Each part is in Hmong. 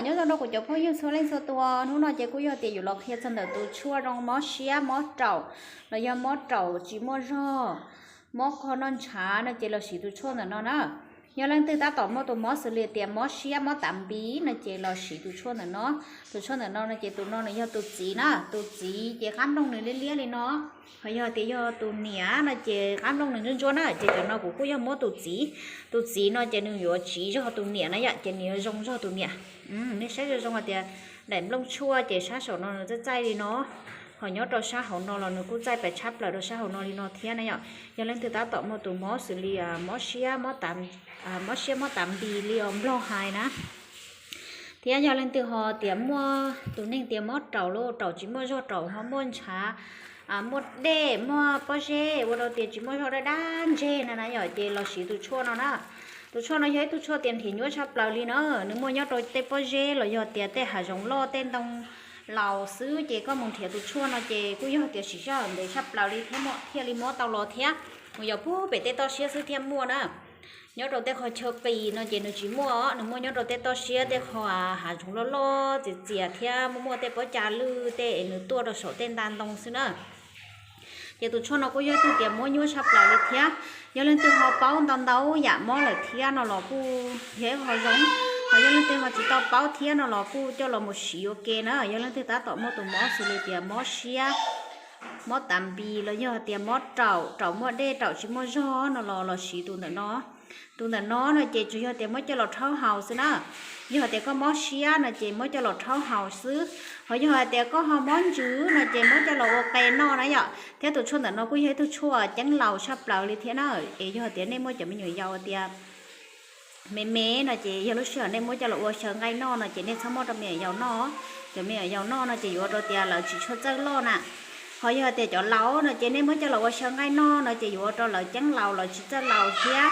Nyob zoo rau kuv cov phooj ywg txhua leej txhua tus, hnub no ces kuj yog tias yuav los qhia txog ntawm tus tshuaj zoo mob siab mob raum los yog mob raum tsis muaj zog, mob qhov noj ntshav no ces los siv tus tshuaj ntawm no na. Yog leej twg tab tom muaj tus mob xws li tias mob siab mob tav npis no ces los siv tus tshuaj ntawm no. Tus tshuaj ntawm no no ces tus no nws yog tus txiv na, tus txiv ces qab nplooj nws liab liab li no. Ho yog tias yog tus niam no ces qab nplooj nws ntsuab ntsuab na, ces cov no kuv kuj yog muab tus txiv. Tus txiv no ces nws yuav tsiv zog tus niam na yom, ces nws yuav zoo zog tus niam. Nej saib zoo zoo hais tias daim nplooj tshuaj ces sab saum no nws txaij txaij li no, ho nyob rau sab hauv no los nws kuj txaij pes tshab plaws rau sab hauv no li no thiab na yom. Yog leej twg tab tom muaj tus mob xws li mob siab, mob siab mob tav npis li os nplog hais na, thiab yog leej twg ho tias muaj tus neeg tias mob raum los raum tsis muaj zog, raum ho muaj ntshav, muaj dej muaj pob zeb ua rau tias tsis muaj zog daj daj ntseg na na yom, ces los siv tus tshuaj no na. Tus tshuaj no yog ib tug tshuaj tias nrhiav nyuaj tshaj plaws li na, nws muaj nyob rau tej pob zeb los yog tias tej hav zoov loj tej ntoo laus xwb, ces koj mus nrhiav tus tshuaj no ces kuj yog tias siv sij hawm ntev tshaj plaws li thiab thiaj li muab tau los thiab. Mus yog pub pem tej toj siab xwb thiaj muaj na. Nyob rau tej qhov chaw qis no ces nws tsis muaj, nws muaj nyob rau tej toj siab tej qhov hav zoov loj loj txias txias thiab muaj muaj tej pob cag lwj tej es nws tuaj rau saum tej nta ntoo xwb na. Ces tus tshuaj no kuj yog ib tug tias muab nyuaj tshaj plaws li thiab. Yog leej twg ho paub ntau ntau yam mob lawm thiab no los kuj yog ib qho zoo, ho yog leej twg ho tsis tau paub thiab no los kuj coj los mus siv ua ke na. Yog leej twg tab tom muaj tus mob xws li tias mob siab, mob tav npis los yog tias mob raum, raum muaj dej raum tsis muaj zog no los los siv tus ntawm no. Tus ntawm no no ces tsuas yog tias muab coj los rhaub haus xwb na. Yog tias koj mob siab no ces muab coj los rhaub haus xwb. Ho yog hais tias koj ho mob ntsws no ces muab coj los ua qe noj na yom. Thiab tus tshuaj ntawm no kuj yog ib tug tshuaj ceeb laus tshaj plaws li thiab na. Es yog tias nej muaj cov me nyuam yaus tias me me no ces yog lub sij hawm nej muab coj los ua xyaw nqaij noj no ces nej txhob muab rau me nyuam yaus noj. Cov me nyuam yaus noj no ces yuav ua rau tias lawv tsis tshua txawj loj na. Ho yog tias cov laus no ces nej muab coj los ua xyaw nqaij noj no ces yuav ua rau lawv ceeb laus lawv tsis txawj laus thiab.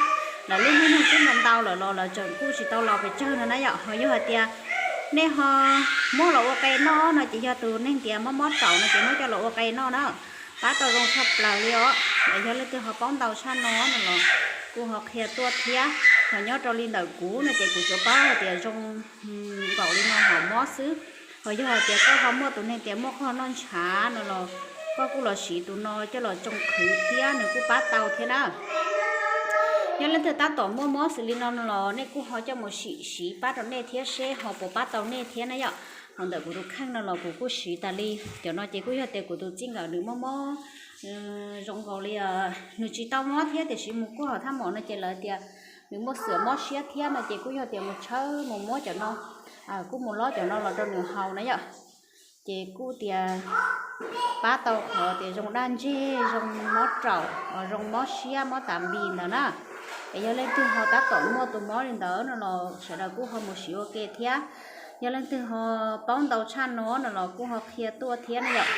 Lawv lub hnub nyoog twb ntau ntau lawm los lawv tseem kuj tsis tau laus pes tsawg no na yom. Ho yog hais tias nej ho muab los ua qe noj no ces yog tus neeg tias mob mob raum no ces muab coj los ua qe noj na, pab tau zoo tshaj plaws li os. Yog leej twg ho paub ntau tshaj no no los kuj ho qhia tuaj thiab. Ho nyob rau li ntawm kuv no ces kuv tsuas paub hais tias zoo nkaus li no ho mob xwb. Ho yog hais tias koj ho muaj tus neeg tias muaj qhov noj ntshav no los koj kuj los siv tus no coj los tsoo qhwv thiab nws kuj pab tau thiab na. Yog leej twg tab tom muaj mob xws li no no los nej kuj ho coj mus sim siv pab rau nej thiab seb ho puas pab tau nej thiab na yom. Ho ntawm kuv tus kheej no los kuv kuj siv tas li. Cov no ces kuj yog tias kuv tus txij nkawm nws mob mob zoo nkaus li nws tsis tau mob thiab tiam sis mus kuaj hauv thaj mom no ces lawv tias nws muaj xwm mob siab thiab no ces kuj yog tias mus tshawb mus muab cov no, kuj mus lob cov no los rau nws haus na yom. Ces kuj tias pab tau qhov tias zoo daj ntseg, zoo mob raum, zoo mob siab mob tav npis ntawd na. Es yog leej twg ho tab tom muaj tus mob li ntawd no los sawv daws kuj ho mus siv ua ke thiab. Yog leej twg ho paub ntau tshaj no no los kuj ho qhia tuaj thiab na yom.